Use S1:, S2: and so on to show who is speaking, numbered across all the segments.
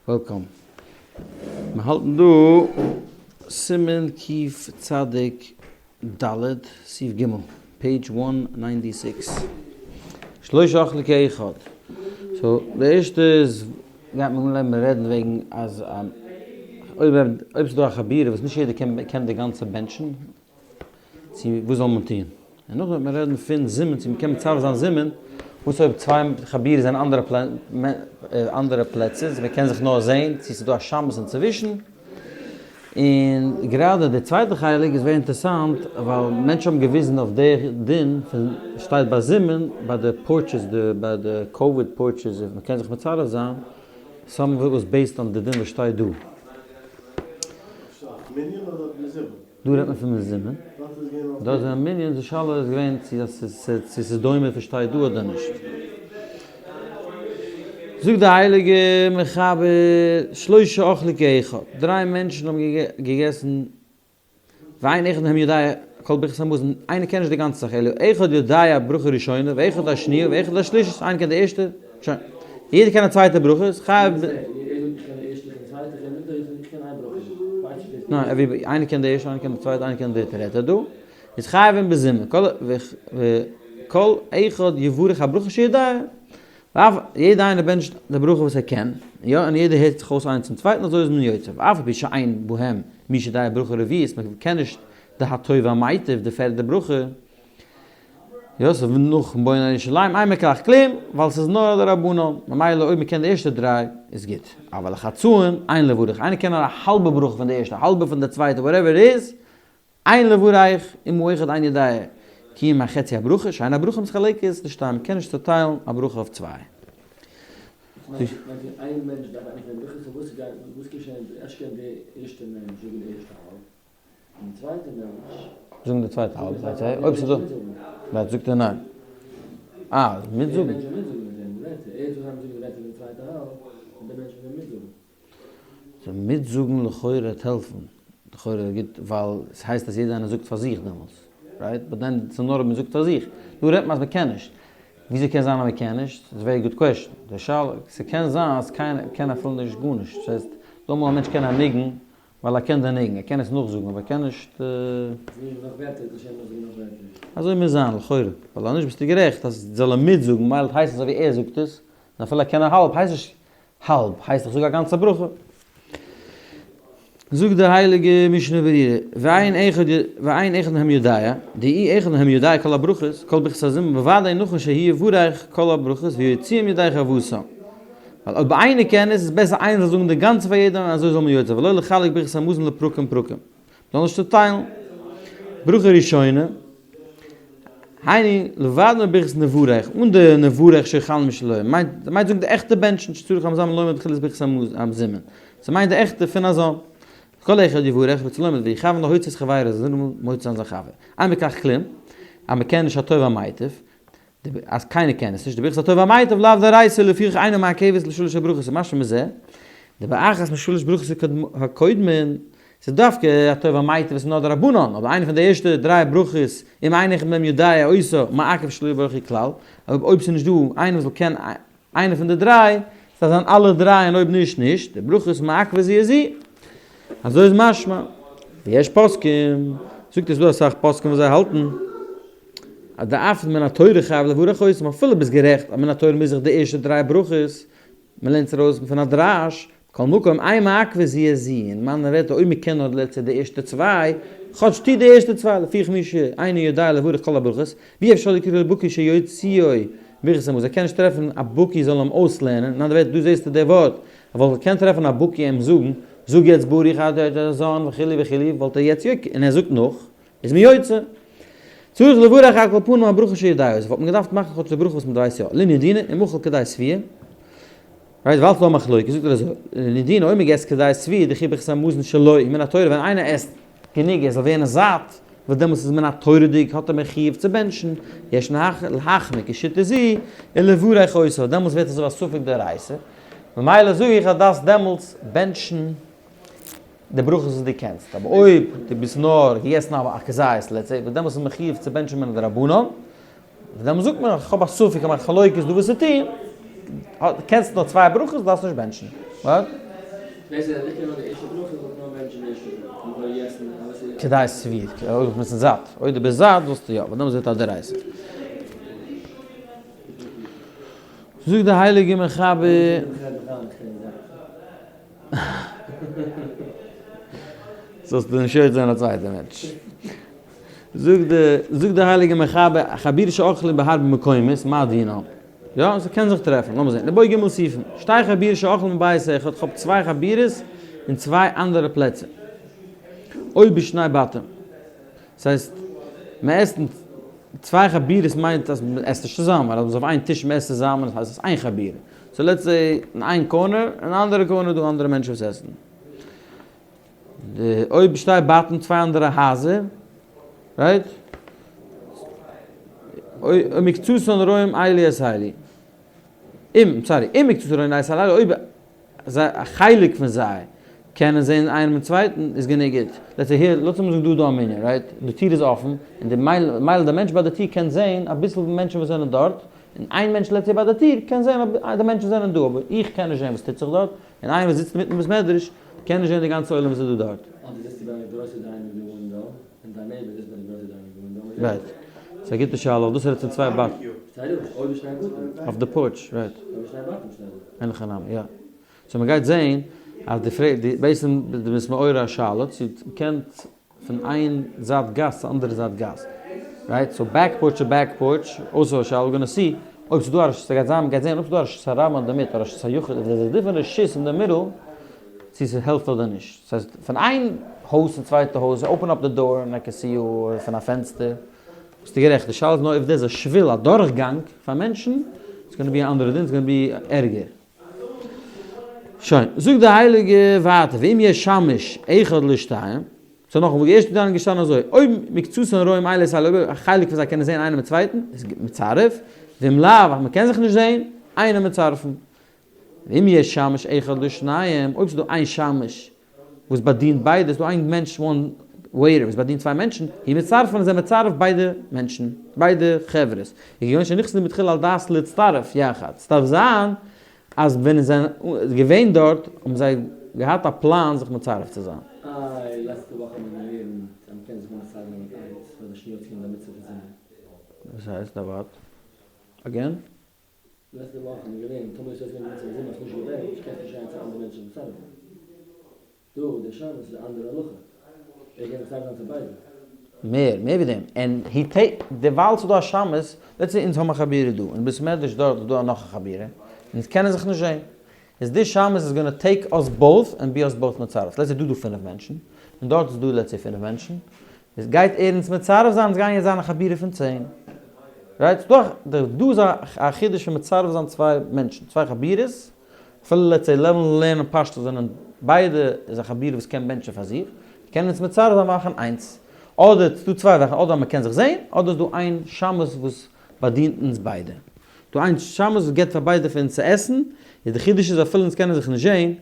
S1: Welcome. מיר האלטן דא סימן קוף צדיק ד' סעיף ג' page one ninety six. שלושה אכלו כאחד. So די ערשטע איז גייט מען אנהייבן רעדן וועגן אז אויב אויב ס'איז דא א חבורה וואס נישט יעדער קען קען די גאנצע בענטשן, צו וואס זאל מען טון? און נאכדעם וועט מען רעדן פון זימון, צו מ'קען מצרף זיין זימון, וואס אויב צוויי חבורות זענען אנדערע אנדערע פלעצער, צו מ'קען זיך נאר זען, צו ס'איז דא א שמש אינצווישן. און גראדע די צווייטע חלק איז ווער אינטערסאנט, ווייל מענטשן האבן געוויזן אויף די דין פון שטייט ביי זימון, ביי די porches, די ביי די קאוויד porches, אויב מ'קען זיך מצרף זיין, some of it was based on די דין וואס שטייט דא. דא רעדט מען פון מזומן, דארט איז א מנין, די שאלה איז געווען צו ס'איז דומה פון שטייט דא אדער נישט. זאגט די הייליגע מחבר שלושה אכלו כאחד, דריי מענטשן האבן געגעסן ואין אחד מהם יודע כל ברכת המזון, איינער קען נישט די גאנצע זאך, אלא אחד יודע ברכה ראשונה ואחד השניה ואחד השלישית, איינער קען די ערשטע, שוין. יעדער קען א צווייטע ברכה, איז חייב. ניין, איינער קען די ערשטע, איינער קען די צווייטע, איינער קען די דריטע, רעדט ער דא, איז חייבים בזימון, כל אחד יברך הברכה שיודע, יעדער איינער בענטשט די ברכה וואס ער קען, יא, און יעדער הערט זיך אויס איינס צום צווייטן, אזוי איז מען יוצא, ואף על פי שאין בהם מי שיודע ברכה רביעית, מען קען נישט די הטוב והמיטיב, די פערדע ברכה, יא ס'איז נאכן בויען ירושלים אין בכך כלום ווייל ס'איז נאר א דרבנן ממילא אויב מ'קען די ערשטע דריי איז גוט אבל לחצאין אין לברך איינער קען נאר א האלבע ברכה פון די ערשטע א האלבע פון די צווייטע whatever it is אין לברך אם האחד אינו יודע כי אם החצי הברכה שאין הברכה מתחלקת לשתיים מ'קען נישט צוטיילן א ברכה אויף צוויי. זאגן די צווייטע האלב, זייט זיי, אויב ס'איז דא, וועט זאגט ער ניין. אה, מיטזאגן. סאו מיטזאגן לכאורה וועט העלפן, לכאורה גוט, ווייל ס'הייסט אז יעדער איינער זאגט פאר זיך דעמאלטס, right? But then ס'איז נאר אויב מ'זאגט פאר זיך. דא רעדט מען אז מ'קען נישט. וויאזוי קען זיין אז מ'קען נישט? ס'איז very good question. די שאלה, ס'קען זיין אז קיינער קען אפילו נישט גארנישט. ס'הייסט, דא אמאל א מענטש קען א ניגון, ווייל ער קען די ניגון, ער קען עס נאכזאגן אבער ער קען נישט. אזוי מוז זיין לכאורה, ווייל אז נישט ביסטו גערעכט אז זאל ער מיטזאגן, מילא הייסט עס אזוי ווי ער זאגט עס, און אפילו ער קען א האלב הייסט נישט האלב, הייסט איך זאג א גאנצע ברכה. זאגט די הייליגע משנה ברורה, ואין אחד ואין אחד מהם יודע, דאי אחד מהם יודע כל הברכות, כל ברכת הזימון בוודאי נכון שהוא יברך כל הברכות ויוציאם ידי חובתם. ווייל אויב איינער קען עס, איז בעסער איינער זאל זאגן די גאנצע פאר יעדעם און אזוי זאל מען יוצא, ולא לחלק ברכת המזון לפרקים פרקים. מ'זאל נישט צוטיילן. ברכה ראשונה, היינו לבד מברכת נברך, אן די נברך שאכלנו משלו, מיינט מיינט זאגן די עכטע בענטשן שצריך המזמן לומר בתחילת ברכת המזומן. ס'מיינט די עכטע פון א זן. כל אחד יברך רוצה לומר ויכוון להוציא את חברו, זאל מוציא זיין זיין חבר. אין בכך כלום, אז מ'קען נישט הטוב והמיטיב, אז קיינער קען עס נישט, די ברכת הטוב והמיטיב לאו דאורייתא לפיכך אינה מעכבת לשלש הברכות איז משמע מזה, דבאחת משלש ברכות הקודמין, ס'איז דווקא הטוב והמיטיב וואס איז נאר דרבנן, אבער איינע פון די ערשטע דריי ברכות אם אין אחד מהם יודע אותה מעכב שלא יברכו כלל, אויב ס'איז נישט דא איינער וואס זאל קענען איינע פון די דריי, ס'דארף זיין אלע דריי און אויב נישט נישט, די ברכות מעכבות זו את זו. אזוי איז משמע. ויש פוסקים, זאגט ער ס'דא אסאך פוסקים וואס זיי האלטן אז דאף מן התורה חייב לברך אותם, אפילו ביסט גערעכט אז מן התורה מוז זיך די ערשטע דריי ברכות, מ'לערנט עס ארויס פון א דרש, מכל מקום אין מעכבות זו את זו, אין מיינע ווערטער אויב מ'קען נאר לעצטע די ערשטע צוויי, כאטש טו די ערשטע צוויי, לפיכך מי שאינו יודע לברך כל הברכות, ואי אפשר לקרוא לבקי שיוציאו ברכת המזון, ער קען נישט טרעפן א בקי זאל אים אויסלערנען, אין אנדערע ווערטער דא זעסטו די ווארט, ער וואלט געקענט טרעפן א בקי אים זאגן, זאג יעצט ברוך אתה ה' וכו' וכו', וואלט ער יעצט יא, און ער זאגט נאך, איז מען יוצא. צריך לברך על כל פנים הברכה שיודע אותה, וואלט מען געדארפט מאכן כאטש די ברכה וואס מען ווייסט יא, לענין דינא אם אכל כדי שביעה, right, ווייל ס'דא א מחלוקת, זאגט ער אזוי, לענין דינא אויב מען עסט כדי שביעה דכי ברכת המזון שלו היא מן התורה ווען איינער עסט גענוג ער זאל ווערן זאט, וואס דעמאלטס איז מן התורה'דיג האט ער מחיוב צו בענטשן, יש להחמיר כשיטה זו, ולברך אותה, דעמאלטס ווערט עס אזוי א ספק דאורייתא, ממילא זאג איך אז דארפסט דעמאלטס בענטשן די ברכות וואס דו קענסט, אבער אויב דו ביסט נאר געגעסן א כזית let's say, וואס דעמאלטס איז מחיוב צו בענטשן מן הדרבנן, דעמאלטס זאגט מען איך האב א ספק א מחלוקת דא וואס צו טון, קענסט נאר צוויי ברכות דארפסט נישט בענטשן. כדי סביר, אויב דו ביסט זאט, אויב דו ביסט זאט זאלסטו יא, ווייל דעמאלטס ווערט א דאורייתא. זאגט די הייליגע מחבר. זאלסטו נישט יוצא זיין א צווייטע מענטש. זאגט די זאגט די הייליגע מחבר חבורה שאוכלים בהרבה מקומות מה דינן? יא, ס'קען זיך טרעפן, לאמיר זען, ליבעי ג' סעיפים, שתי חבורות שאוכלים בבית אחד, כ'האב צוויי חבורות אין צוויי אנדערע פלעצער, או בשני בתים, ס'הייסט, מ'עסט אין צוויי חבורות מיינט אז מ'עסט נישט צוזאמען, ווייל אז מ'איז אויף איין טיש מ'עסט צוזאמען הייסט עס איין חבורה, so let's say אין איין corner, אין אנדערע corner איז דא אנדערע מענטשן וואס עסן. די אויב שתי בתים צוויי אנדערע הייזער, right? או מקצתן רואים אלו את אלו. אם, sorry, אם מקצתן רואים אלו את אלו, אויב זיי, א חלק פון זיי קענען זען איינעם דעם צווייטן איז גענוג גוט. let's say here, לאמיר זאגן דא איז דא א מנין, right? די טיר איז אפן, און די מילא די מענטש ביי די טיר קען זען אביסל מענטשן וואס זענען דארט, און איין מענטש let's say ביי די טיר קען זען די מענטשן זענען דא, אבער איך קען נישט זען וואס טוט זיך דארט, און איינער וואס זיצט אינמיטן בית מדרש קען נישט זען די גאנצע עולם וואס איז דא דארט.
S2: אדער זיצסטו ביי די גרויסע dining room window, און דיין neighbor זיצט ביי די גרויסע dining room window, מ'זעט.
S1: right. ס'איז א גוטע שאלה, אויף דאס רעדט פון צוויי בת.
S2: שטייט דא או בשני בתים.
S1: אויף די porch, right.
S2: או בשני בתים שטייט דא.
S1: אין הכי נמי, יא. so מ'גייט זען אז די פרעג, די בעצם די ביסט מעורר א שאלה צו מ'קען פון איין זייט גאס צו אנדערע זייט גאס, right? so back porch to back porch, also א שאלה, we're gonna see אויב ס'איז דא א רשות, ס'גייט זיין, מ'גייט זען אויב ס'איז דא א רשות הרבים אינדערמיט, א רשות היחיד, if there's a different רשות אין די middle, צו ס'העלפט אדער נישט. ס'הייסט, פון איין הויז צום צווייטע הויז, open up די door און I can see you, אדער פון א פענסטער, ביסטו גערעכט, די שאלה איז נאר if there's א שביל, א דורכגאנג פאר מענטשן, it's gonna be א אנדערע דין, it's gonna be ערגער. שוין, זאגט די הייליגע ווייטער, ואם יש שמש אחד לשתיים, so נאכאמאל, די ערשטע דין איז געשטאנען אזוי, אויב מקצתן רואים אלו את אלו, אויב א חלק פון זיי קענען זען איינעם דעם צווייטן, איז מצרף, ואם לאו, אז מען קען זיך נישט זען, אינן מצרפין. ואם יש שמש אחד לשניים, אויב ס'איז דא איין שמש וואס באדינט ביידע, ס'איז דא איין מענטש one waiter וואס באדינט צוויי מענטשן, הוא מצרפן איז ער מצרף ביידע מענטשן, ביידע חברות. כגון שנכנסו מתחילה על דעת להצטרף יחד, ס'דארף זיין אז ווען זיי זענען געווען דארט האבן זיי געהאט א פלאן זיך מצרף צו זיין.
S2: איי, לעצטע וואך האט מען געלערנט אז מ'קען זיך מצרף זיין מיט איינס, ווייל די שמועה האט געקומען די מצוה פון זימון.
S1: וואס הייסט? א ווארט? again?
S2: לעצטע וואך האט מען געלערנט טאמער איז אויסגעווען די מצוה פון זימון האסט נישט געבענטשט קענסטו נישט גיין צו אנדערע מענטשן מצרף זיין. דא דער שמש איז א אנדערע הלכה, ער קען מצרף זיין צו ביידע.
S1: מער, מער ווי דעם, און he take, דערווייל ס'איז דא א שמש, let's say אונז האבן א חבורה דא, אין בית מדרש דארט איז דא נאך א חבורה, אונז קענען זיך נישט זעהן, איז די שמש איז gonna take us both and be us both מצרף, let's say דא דא פינף מענטשן, און דארט איז דא let's say פינף מענטשן, איז גייט ער אונז מצרף זיין, אונז גייען יעצט זיין א חבורה פון צען. right? ס'דא דא איז א חידוש פון מצרף זיין צוויי מענטשן, צוויי חבורות, אפילו let's say לערנען לערנען פשטות זענען ביידע איז א חבורה וואס קען בענטשן פאר זיך, קען אונז מצרף זיין מאכן איינס. אדער ס'דא צוויי זאכן, אדער אז מ'קען זיך זען, אדער איז דא איין שמש וואס באדינט אונז ביידע. דא איין שמש וואס געבט פאר ביידע פון אונז צו עסן, איז די חידוש איז אפילו אונז קענען זיך נישט זען,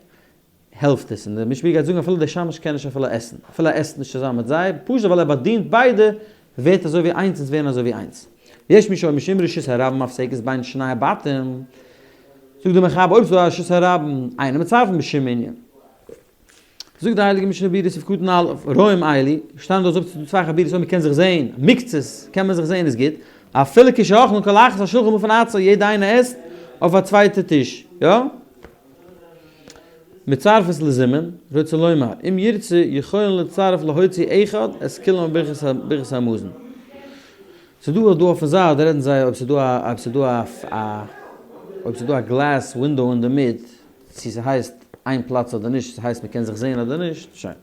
S1: העלפט עס, און דער משנה גייט זאגן אפילו דער שמש קען נישט אפילו עסן, אפילו ער עסט נישט צוזאמען מיט זיי, פשוט ווייל ער באדינט ביידע, ווערט אזוי ווי איינס אונז ווערן אזוי ווי איינס. יש מי שאומר שאם רשות הרבים מפסקת בין שני הבתים, זאגט דער מחבר אויב ס'איז דא א רשות הרבים, אינן מצרפין בשום ענין. זאגט די הייליגע משנה ברורה סעיף קטן א', רואים אלו, שטייען דא אזוי צו צוויי חבורות אויב מ'קען זיך זעהן, מקצת קען מען זיך זעהן איז גוט, אפילו כשאוכלין כל אחת על שולחן בפני עצמו, יעדע איינער עסט אויף א צווייטע טיש, יא? מצרפת לזימון, רוצה לומר, אם ירצה יכולין לצרף להוציא אחד את כולם בברכת המזון. ס'דא דא אויפן זייט רעדן זיי אויב ס'דא א אויב ס'דא א אויב ס'דא א glass window אינדערמיט צו ס'הייסט איין פלאץ אדער נישט, ס'הייסט מ'קען זיך זעהן אדער נישט, שוין.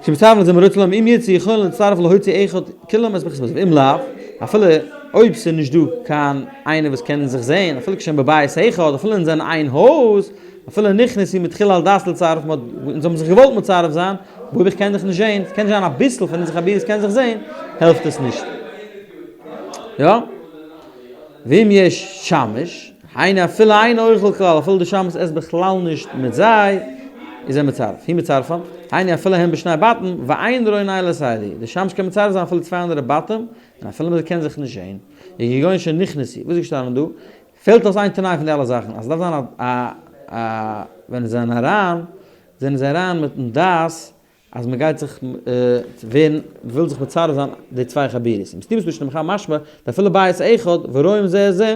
S1: שמצרפין לזימון רוצה לומר אם ירצו יכולין לצרף להוציא אחד כולם את ברכת המזון ואם לאו, אפילו אויב ס'איז נישט דא קיין איינער וואס קען זיך זעהן, אפילו כשהם בבית אחד, אפילו אונז זענען איין הויז, אפילו נכנסו מתחילה על דעת לצרף, אונז האבן זיך געוואלט מצרף זיין, אויב איך קען זיך נישט זעהן, ס'קען זיין אביסל פון אונזער חבורות קען זיך זעהן, העלפט עס נישט. יא? ואם יש שמש, היינו אפילו אינו אוכל כלל, אפילו די שמש עסט בכלל נישט מיט זיי, איז ער מצרף, הוא מצרפן, היינו אפילו הם בשני בתים, ואין רואין אלו את אלו, די שמש קען מצרף זיין אפילו צוויי אנדערע בתים, און אפילו מען קען זיך נישט זעהן. כגון שנכנסו, וואס איז געשטאנען דא? פעלט אויס איין תנאי פון די אלע זאכן, אז עס דארף זיין א א ווען זיי זענען אריין. זענען זיי אריין מיטן דעת אז מען גייט זיך ווערן, וויל זיך מצרף זיין די צוויי חבורות. ומסתימת משנה מחבר משמע, דאפילו בית אחד ורואים זה את זה,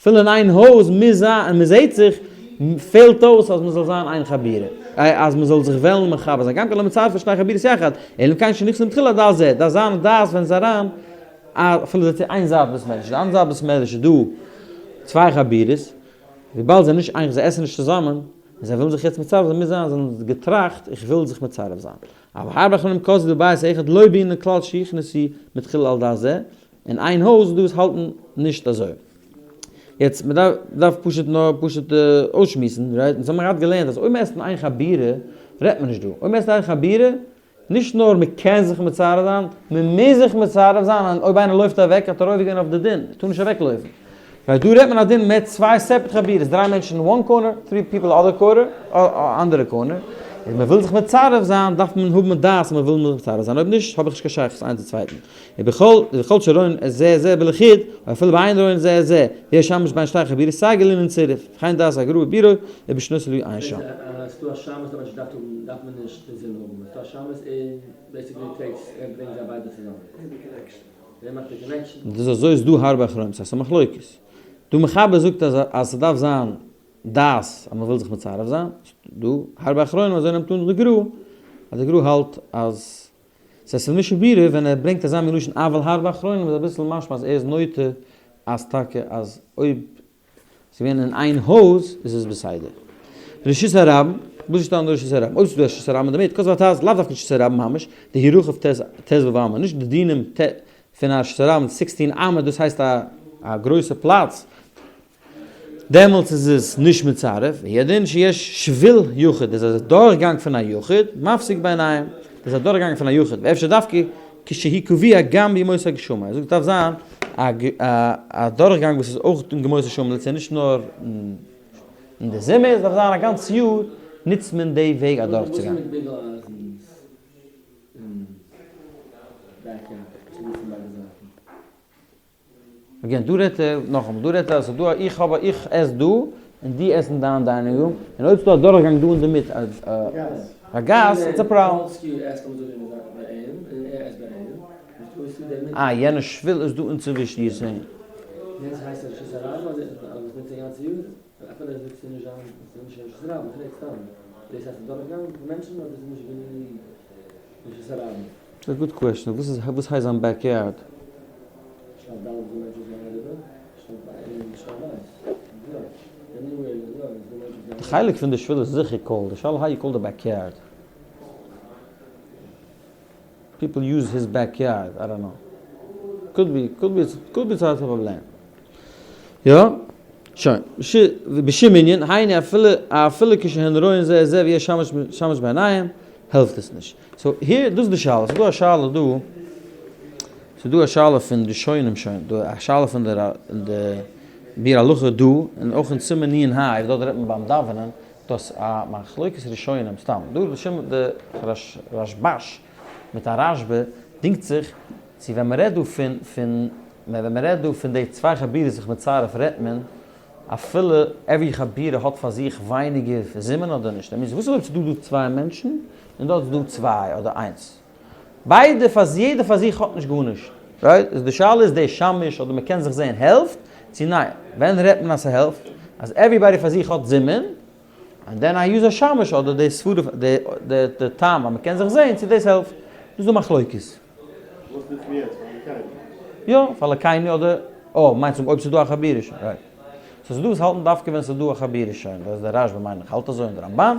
S1: אפילו אין איין הויז מוז זיין און מען זעט זיך, פעלט אויס אז מען זאל זיין איין חבורה, אז מען זאל זיך וועלן מחבר זיין, גם כן לא מצרפין שני חבורות יחד, אלא אם כן שנכנסים מתחילה על דעת זה, דארף זיין דעת ווען ס'איז אריין, אפילו זיי צו איין זייט בית מדרש, די אנדערע זייט בית מדרש איז דא צוויי חבורות, וויבאלד זיי זענען נישט איין, זיי עסן נישט צוזאמען, און זיי ווילן זיך יעצט מצרף זיין, מוז זיין זיי האבן געטראכט איך וויל זיך מצרף זיין. אבל הרבה אחרונים כתבו דבבית אחד לא בעינן כלל שיכנסו מתחילה על דעת זה, אין איין הויז דא וואס האלטן נישט אזוי. יעצט מען דארף פשוט נאר פשוט אויסשמועסן, right? אונז האבן געהאט געלערנט אז אויב מען עסט אין איין חבורה רעדט מען נישט דא. אויב מען עסט אין איין חבורה, נישט נאר מען קען זיך מצרף זיין, מען מוז זיך מצרף זיין, און אויב איינער לויפט אוועק האט ער עובר געווען אויף די דין, ער טאר נישט אוועק לויפן. ווייל דא רעדט מען א דין מיט צוויי separate חבורות, דריי מענטשן אין one corner, three people other corner, אנדערע corner, און מען וויל זיך מצרף זיין דארף מען האבן דעת אז מען וויל זיך מצרף זיין, אויב נישט האב איך נישט קיין שייכות איינס צו צווייטן. ובכל ובכל שרואין את זה זה בלחוד, או אפילו באין רואין זה את זה, ויש שמש בין שתי חבורות סגי לענין צירוף, וכן דעת הגר"א בבירו ובשנות לו עיין שם.
S2: אז ס'דא א שמש דארף מען נישט דארף מען נישט אינזין האבן, אז ס'דא א שמש ער basically takes ער ברענגט זיי ביידע צוזאמען. ער מאכט די connection.
S1: דאס אזוי איז דא הרבה אחרונים, ס'איז א מחלוקת. דא מחבר זאגט אז אז ס'דארף זיין דעת אז מ'וויל זיך מצרף זיין, דא הרבה אחרונים אזוי נעמט אן די גר"א, אז די גר"א האלט אז ס'איז משנה ברורה ווען ער ברענגט אזא מין לשון אבל הרבה אחרונים איז אביסל משמע אז ער איז נוטה אז טאקע אז אויב ס'איז געווען אין איין הויז איז עס בסדר. רשות הרבים, וואס איז שטאנען רשות הרבים? אויב ס'איז דא רשות הרבים אינדערמיט, כתב הט"ז לאו דווקא רשות הרבים ממש, דהוא רחב ט"ו אמה, נישט די דינים פון א רשות הרבים sixteen אמה דאס הייסט א גרויסע פלאץ, דעמאלטס איז עס נישט מצרף, והוא הדין שיש שביל יחיד, דאס איז א דורכגאנג פון א יחיד, מפסיק ביניהם, דאס איז א דורכגאנג פון א יחיד, ואפשר דווקא כשהוא קבוע גם בימות הגשמים, ער זאגט עס דארף זיין א דורכגאנג וואס איז אויך אין ימות הגשמים, דאס איז נישט נאר אין די זומער, עס דארף זיין א גאנץ יאר נוצט מען די וועג אדורכצוגיין. Again, דא רעדט ער, נאכאמאל, דא רעדט ער אז ס'איז דא א איך האב א איך עס דא, און דו עסט אין דיין dining room, און אויב ס'איז דא א דורכגאנג דא אינדערמיט א גאס, it's a problem. אה, יענע שביל איז דא אינצווישן, you're saying. ס'איז א good question, וואס איז וואס הייסט זיין backyard? די חלק פון די שביל איז זיכער called, די שאלה how you call the backyard. People use his backyard, I don't know. Could be, could be, could be ס'האט א פראבלעם. יא, שוין. בשום ענין, היינו אפילו אפילו כשהן רואין זה את זה ויש שמש שמש בעיניהם, העלפט עס נישט. So here, דאס איז די שאלה. ס'איז דא א שאלה דא, ס'איז דא א שאלה פון ראשונים שוין, דא א שאלה פון די די ביאור הלכה דא, און אויך אין סימן נ"ה, דארט רעדט מען ביים דאווענען, דאס א מחלוקת ראשונים, סתם, דא בשם די רשבש מיט א רשב"א דינגט זיך צו ווען מ'רעדט דא פון פון ווען מ'רעדט דא פון די צוויי חבורות זיך מצרף רעדט מען אפילו every חבורה האט פאר זיך ווייניגער זימון אדער נישט, וואס איז אויב ס'איז דא דא צוויי מענטשן און דארט איז דא צוויי אדער איינס, ביידע פאר יעדער פאר זיך האט נישט גארנישט, right? איז די שאלה איז די שמש אדער מ'קען זיך זעהן העלפט צו ניין, ווען רעדט מען אז ס'העלפט? אז everybody פאר זיך האט זימון, און then I use א שמש אדער די סברה די די טעם אז מ'קען זיך זעהן צו דאס העלפט, דאס איז די מחלוקת.
S3: וואס נוצט מען יעצט? פאר אלוקינו?
S1: יא, פאר אלוקינו אדער, אה, מיינסט אויב ס'איז דא א חבורה שוין, right. So ס'איז דא וואס האלטן דווקא ווען ס'איז דא א חבורה שוין, דאס איז דער רשב"א מיין איך האלט אזוי און דער רמב"ן,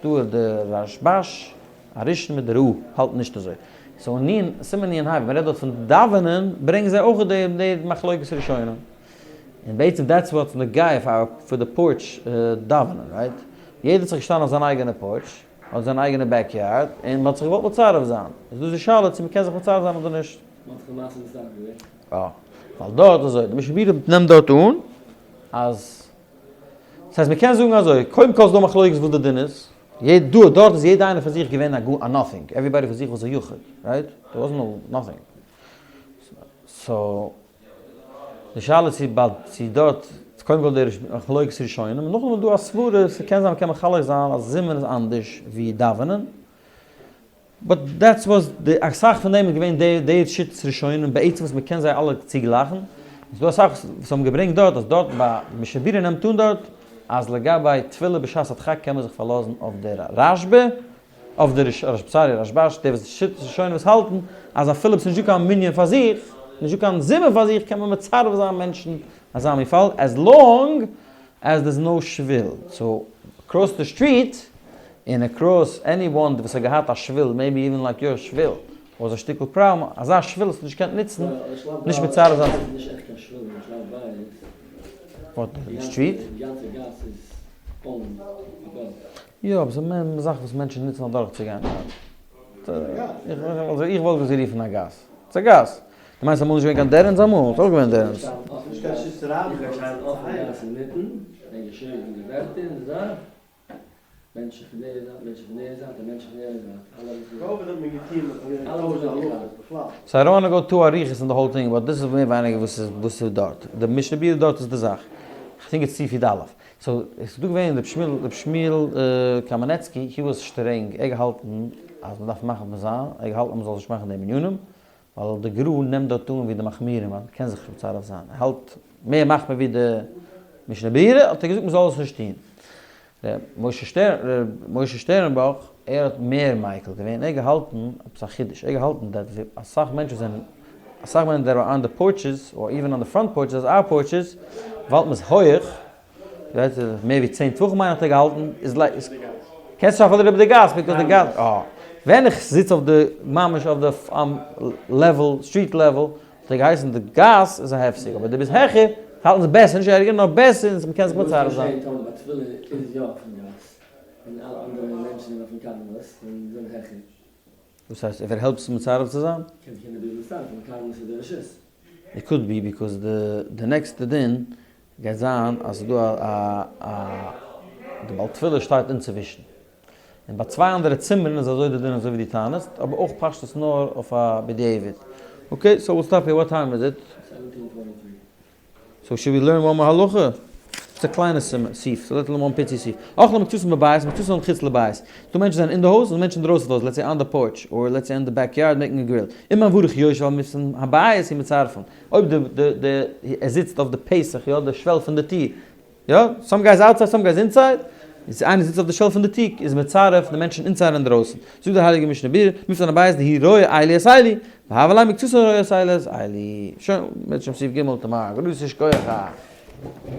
S1: דא איז דער רשבש, א ראשון מיט די רא"ה האלטן נישט אזוי. So אין סימן נ"ה ווען מ'רעדט דארט פון דאווענען ברענגען זיי אויך די די מחלוקת ראשונים. און בעצם that's what's נוגע פאר פאר די porch דאווענען, right? יעדער האט זיך געשטאנען אויף זיין אייגענע porch, אדער זיין אייגענע backyard, און מ'האט זיך געוואלט מצרף זיין. איז דאס די שאלה צו מ'קען זיך מצרף זיין אדער נישט.
S2: מ'האט זיך למעשה מצרף געווען.
S1: יא. ווייל דארט אזוי, די משנה ברורה נעמט דארט אן אז, דאס הייסט מ'קען זאגן אזוי, קודם כל איז דא מחלוקת וואס די דין איז, דא דארט איז יעדע איינער פאר זיך געווען א nothing, everybody פאר זיך was א יחיד, right? There was no nothing. So, די שאלה איז צו דארט, קודם כל די מחלוקת ראשונים, און נאכדעם איז דא א סברה, ס'קען זיין מ'קען מחלק זיין אז זימון איז אנדערש ווי דאווענען, but that's וואס די אסאך פון דעם איז געווען די די שיטות ראשונים בעצם וואס מ'קען זיי אלע צוגלייכן, איז דא אסאך וואס האבן געברענגט דארט אז דארט ביי משנה ברורה נעמט אן דארט אז לגבי תפילה בשעת הדחק קען מען זיך פארלאזן אויף די רשב"א, אויף די sorry רשב"ש, די וואס שיטות ראשונים וואס האלטן אז אפילו אויב ס'איז נישטא קיין מנין פאר זיך, נישטא קיין זימון פאר זיך קען מען מצרף זיין מענטשן אזא מין פאל as long as there's no שביל, so across the street און across anyone וואס האט געהאט א שביל, maybe even like your שביל וואס א שטיקל פראבלעם, אזא שביל האסטו נישט געקענט נוצן, נישט מצרף זיין. וואט, די street? יא, אבער ס'איז מער זאכן וואס מענטשן נוצן אדורכצוגיין. איך וואלט עס גערופן א גאס. ס'איז א גאס. דו מיינסט אמאל נישט געווען קיין dead ends אמאל? ס'איז אויך געווען dead ends. So I don't wanna go too אריכות אין די whole thing, but דאס איז מער ווייניגער וואס איז וואס איז דארט. די משנה ברורה דארט איז די זאך. כ'טינק איטס סעיף י"א. so עס איז דא געווען ר' שמואל ר' שמואל קאמענעצקי he was שטרענג ער האט געהאלטן אז מען דארף מאכן פון זיין ער האט געהאלטן אז מען זאל נישט מאכן די מנינים ווייל די גר"א נעמט דארט אן ווי די מחמירים אז מען קען זיך מצרף זיין ער האלט מער מחמיר ווי די משנה ברורה האט ער געזאגט מען זאל עס נישט טון. ר' משה שטערן ר' משה שטערנבוך ער האט מער מיקל געווען ער האט געהאלטן עפעס א חידוש ער האט געהאלטן that אסאך מענטשן זענען אסאך מענטשן that are on the porches or even on the front porches as our porches ווייל מ'איז הויעך מער ווי 10 טפחים מיין איך האט ער געהאלטן איז like קענסט נישט אפילו איבער די גאס because די גאס אה ווען איך זיץ אויף די ממש אויף די level street level האט ער געהייסן די גאס איז א הפסק אבער די ביסט העכער האלטן זיי בעסער נישט ערגער נאר בעסער און מ'קען זיך מצרף זיין. וואס הייסט if it helps מצרף צו זיין? It could be because די נעקסטע דין גייט זיין אז ס'איז דא א א די בעל תפילה שטייט אינצווישן. און ביי צוויי אנדערע צימערן איז אזוי די דין אזוי ווי דו טענה'סט, אבער אויך פשטות נאר אויף א בדיעבד. Okay, so we'll stop here, what time is it? So should we learn one more הלכה? ס'איז א קליינע סעיף, ס'איז little one פיצי סעיף. אוכלין מקצתן בבית, מקצתן מחוץ לבית. ס'דא מענטשן זענען אין די הויז און מענטשן אינדרויסן די הויז, let's say on the porch, or let's say אין די backyard making a grill. אם המברך יושב על מפתן הבית הוא מצרפן. אויב די די די ער זיצט אויף די פתח, יא, די שוועל פון די טיר, יא, some guys outside some guys inside, איז איינער זיצט אויף די שוועל פון די טיר, איז מצרף די מענטשן inside און אינדרויסן. זאגט דער הייליגער משנה ברורה, מפתן הבית דהוא רואה אלו את אלו, והוה ליה מקצתן רואה את אלו את אלו. שוין, מירצעשעם סעיף ג' tomorrow. גרויסע שכוח.